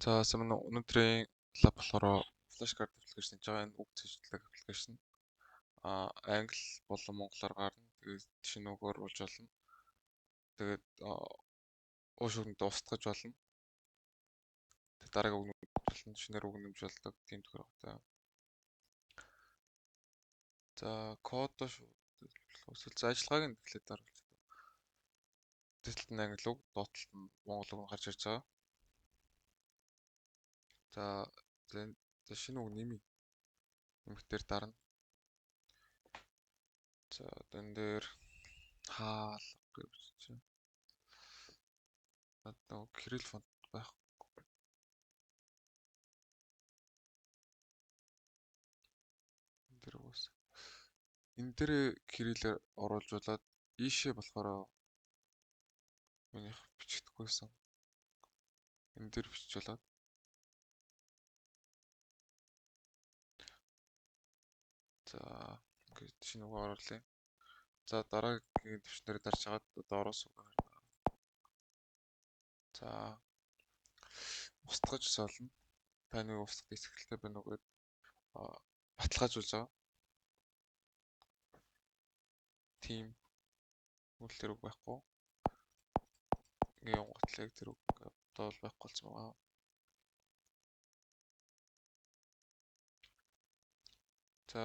За сайн өнөөдрийн лаб болохоор flashcard application гэж байгаа. Энэ үг цэжлэг application. Англи болон монголоор гарна. Тэгээд шинэ үг оруулж болно. Тэгээд ууш үгэнд устгаж болно. Тэгээд дараагийн үг болно. Шинээр үг нэмж болдог. Тийм тохиолдолтой. За кодоо шууд эсвэл за ажиллагааг нь эхлээд даруулж. Дээд талд нь англи үг, доод талд нь монгол үг гарч ирж байгаа. За за шинэ үг нэмье. Нэмэх дээр дарна. За энэ дээр хаал гэж чинь. Одоо кирилл фонт байхгүй. Энэ дээр уус. Энэ дээр кириллээр оруулжуулаад ийшээ болохоор минийх бичигдэхгүйсэн. Энэ дээр бичиж болоод. За ингээд шинэ үг оруулъя. За дараагийн төвчнөр дарж хагаад доороос үг гарна. За устгаж солино. Та нэг устгах итгэлтэй байна уу гэд баталгаажуулж байгаа. Тийм үйл тэр үг байхгүй. Ингээ явготлыг тэр үг ингээ одоо бол байхгүй болсон байгаа. За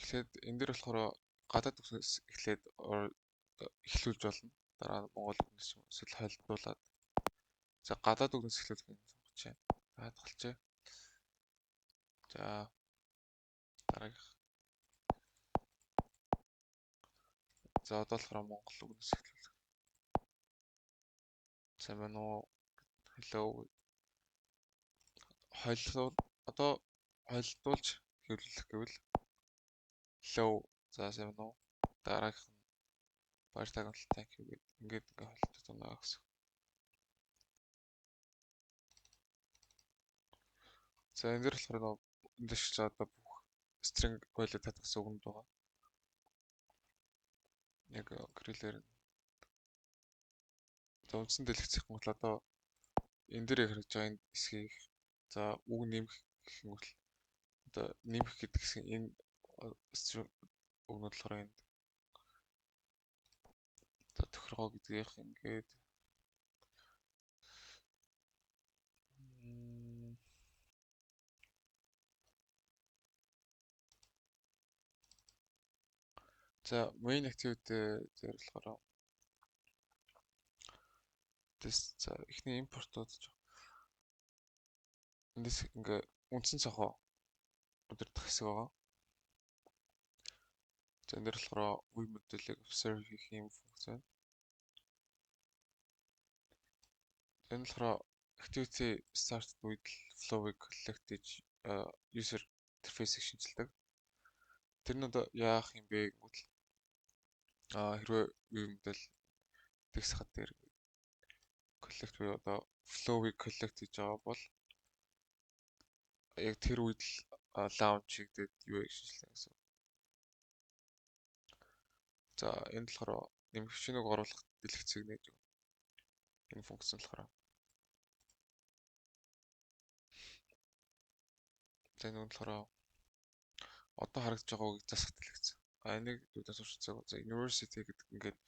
эхлээд энэ дэр болохоор гадаад үгснээс эхлээд эхлүүлж болно. Дараа нь монгол үгнээс эсвэл холилдуулаад. За гадаад үгнээс эхлүүлэх юм сонгочихъя. Хадгалчихъя. За дараагийнх. За одоо болохоор монгол үгнээс эхлүүлэх. Сайн байна уу? Hello. Холилдуул одоо холилдуулж хэвлэх гэвэл hello. За сайн байна уу? Дараагийнх нь баяртай гол thank you гэд ингээд ингээ холилдож байна гэсэн. За энэ дэр болохоор нөгөө энэ дэш одоо бүх string value татгсан үгэнд байгаа. Яг кириллээр. За үндсэн дэлгэцийн гол одоо энэ дэр яг харагдж байгаа энэ хэсгийг за үг нэмэх гэх юм бол одоо нэмэх гэдэг хэсэг энэ string үгнүүд болохоор энд за тохиргоо гэдгийх ингээд за main activity дээр болохоор this за эхний импортууд ч эндээс ингээ үндсэн цонхоо удирдах хэсэг байгаа. За энэ дээр болохоор view моделийг observe хийх юм функц байна. Энэ болохоор activity start үед flow-ыг collect хийж user interface-ийг шинэчилдэг. Тэр нь одоо яах юм бэ гэвэл хэрвээ view модель тэгс хат дээр collect буюу одоо flow-ыг collect хийж байгаа бол яг тэр үед л launch хийгдээд юу шинэчлэн гэсэн. За энэ болохоор нэмэх шинийг оруулах дэлгэцийг нээж өгнө. Энэ функц нь болохоор. За энэ нь болохоор одоо харагдаж байгаа үгийг засах дэлгэц. А энийг дүүдээс сурчдаг. За university гэдэг ингээд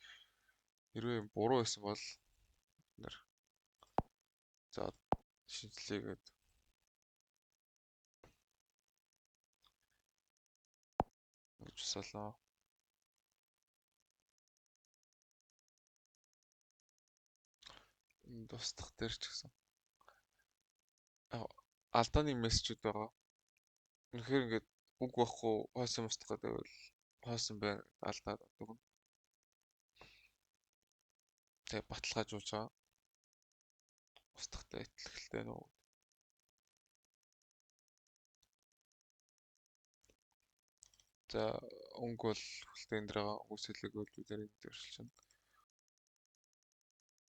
хэрвээ буруу байсан бол нэр за шинэчлэгээд ингэж тусалаа. Энэ тусдах дээр ч гэсэн алдааны мессежүүд байгаа. Үнэхээр ингээд үг байхгүй хойсон устгах гэдэг бол хойсон байна алдаад өгнө. Тэгээ баталгаажуулж байгаа. Устгахтай итгэлтэй нөө. За өнгө бол хүлтэй энэ байгаа. Үсэлэг бол бид энэ дээр өршилж байна.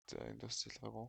За энд бас ялгаагүй.